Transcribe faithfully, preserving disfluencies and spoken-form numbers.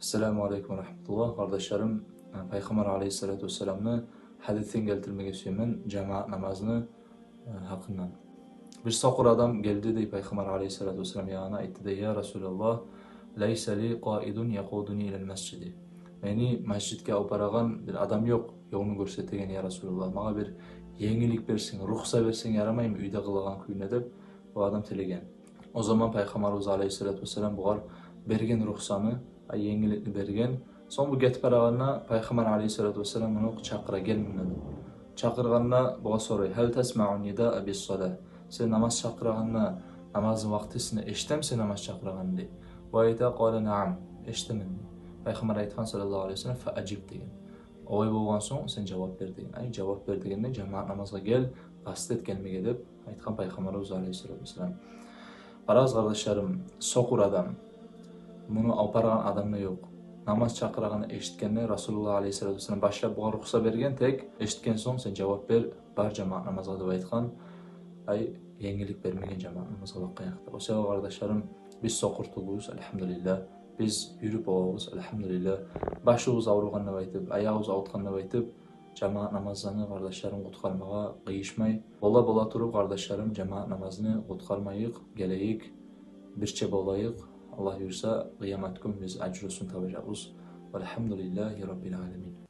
Ассаламу алейкум ва рахматуллагь. Къардашларым, пайхаммар алейгьиссалату вассаламны гьадисин гелтирмеге сюемен жамаат намазны гьакъындан. Бир сокъур адам гелди дей пайхаммар алейгьиссалату вассалам ягъына, айтды дей: «Я Расулаллагь, лайса ли къаидун якъудуни илал масжиди». Мени межитге алып барагъан бир адам ёкъ, ёлну гёрсетеген, я Расулаллагь. Магъа бир енгиллик берсенг, рухса берсенг ярамаймы уьйде къылагъан кюйюне деп, о адам тилеген. О заман пайхаммарыбыз алейгьиссалату вассалам бугъар берген рухсаны, ай, енгилликни берген. Сонг бу гетип барагъанда пайхаммар алейгьиссалату вассалам муну чакъыра: «Гел мунда», — деп. Чакъыргъанда бугъар сорай: «Гьал тасмаъу нидаа бис-салагь?» Сен намаз чакъырагъанда, намазны вакътисинде эшитемисен намаз чакъырагъанны, дей. Бу айта: «Къала наъам, эшитемен», — дей. Пайхаммар айтгъан, саллаллагьу алейгьи ва саллам: «Фа ажиб», — деген. «Олай болгъан сонг сен жавап бер», — деген. Ай, жавап бер дегенде, жамаат намазгъа гел, къаст эт гелмеге деп айтгъан пайхаммарыбыз алейгьиссалату вассалам. Къарагъыз, къардашларым, сокъур адам, муну алып барагъан адам да ёкъ. Намаз чакъырагъанны эшитгенде, Расулуллагь алейгьиссалату вассалам башлап бугъар рухса берген, тек эшитген сонг сен жавап бер, бар жамаат намазгъа деп айтгъан. Ай, енгиллик бермеген жамаат намазгъа бакъгъан якъда. О себепли, къардашларым, биз сокъур тюгюлбюз, альгьамдулиллагь. Биз юрюп болабыз, альгьамдулиллагь. Башыбыз авругъан деп айтып, аягъыбыз авуртгъан деп айтып, жамаат намазланы, къардашларым, къутгъармагъа къыйышмай. Бола-бола туруп, къардашларым, жамаат намазны къутгъармайыкъ, гелейик, бирче болайыкъ. Аллагь буюрса, къыямат гюн биз ажрусун табажакъбыз. Валгьамдулиллагьи раббил аламин.